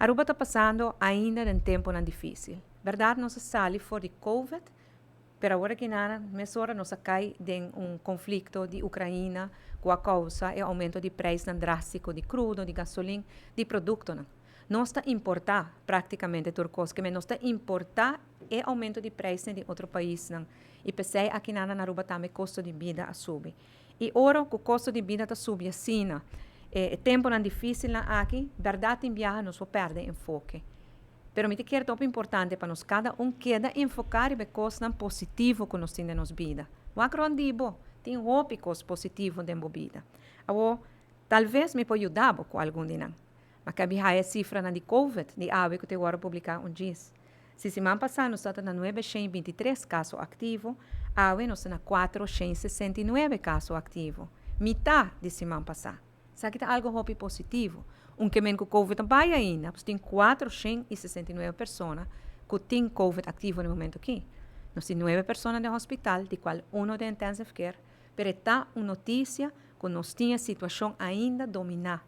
Aruba ta pasando ainda den temponan dificil. Berdad, nos a sali for di COVID, pero awor aki nan mesora nos a cay den un conflicto di Ucraina cu a causa e aumento di prijsnan drastico di crudo, di gasolin, di productonan. Nos ta importa practicamente tur cos, kiermen nos ta importa e aumento di prijsnan di otro paisnan y pesey aki nan na Aruba tambe costo di bida a subi. Y ora cu costo di bida ta subi asina, e temponan dificilnan aki, berdad, tin biaha nos por perde enfoke. Pero mi ta kere ta importante pa nos cada un keda enfoca riba cosnan positivo cu nos tin den nos bida. Wak rond di bo, tin hopi cos positivo den bo bida. Awo, talves mi por yuda bo cu algun di nan. M'a caba di haya cifranan di COVID di awe cu ta wordo publica un djis. Si siman pasa nos tabata na 923 caso activo, awe nos ta na 469 caso activo. Mitar di siman pasa. Esaki ta algo hopi positivo. No kiermen cu COVID a bay ainda, tin 469 persona cu tin COVID activo na e momento aki. Nos tin 9 persona den hospital, di cual uno den intensive care, pero ta un noticia cu nos tin e situacion ainda domina.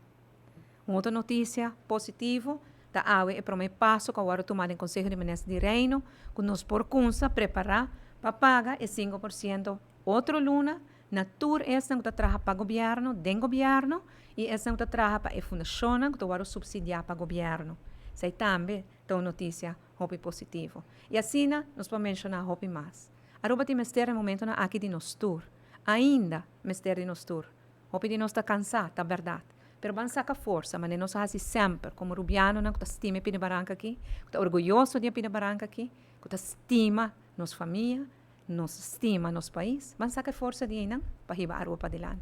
Un otro noticia positivo ta awe e prome paso cu a wordo tuma den Conseho di Minister di Reino, cu nos por cuminsa prepara pa paga e 5% otro luna na tur esnan cu ta traha pa gobierno, den gobierno, y esnan cu ta traha pa e fundacion cu ta wordo subsidia pa gobierno. Esey tambe ta un noticia hopi positivo. Y asina nos por menciona hopi mas. Aruba tin mester e momentonan aki di nos tur. Ainda mester di nos tur. Hopi di nos ta cansa, ta berdad. Pero ban saca forsa, manera nos a haci semper, como rubianonan cu ta stima pida baranca aki, cu ta orguyoso di pida baranca aki, cu ta stima nos famia, nos stima nos pais, ban saca forsa di einan pa hiba Aruba padilanti.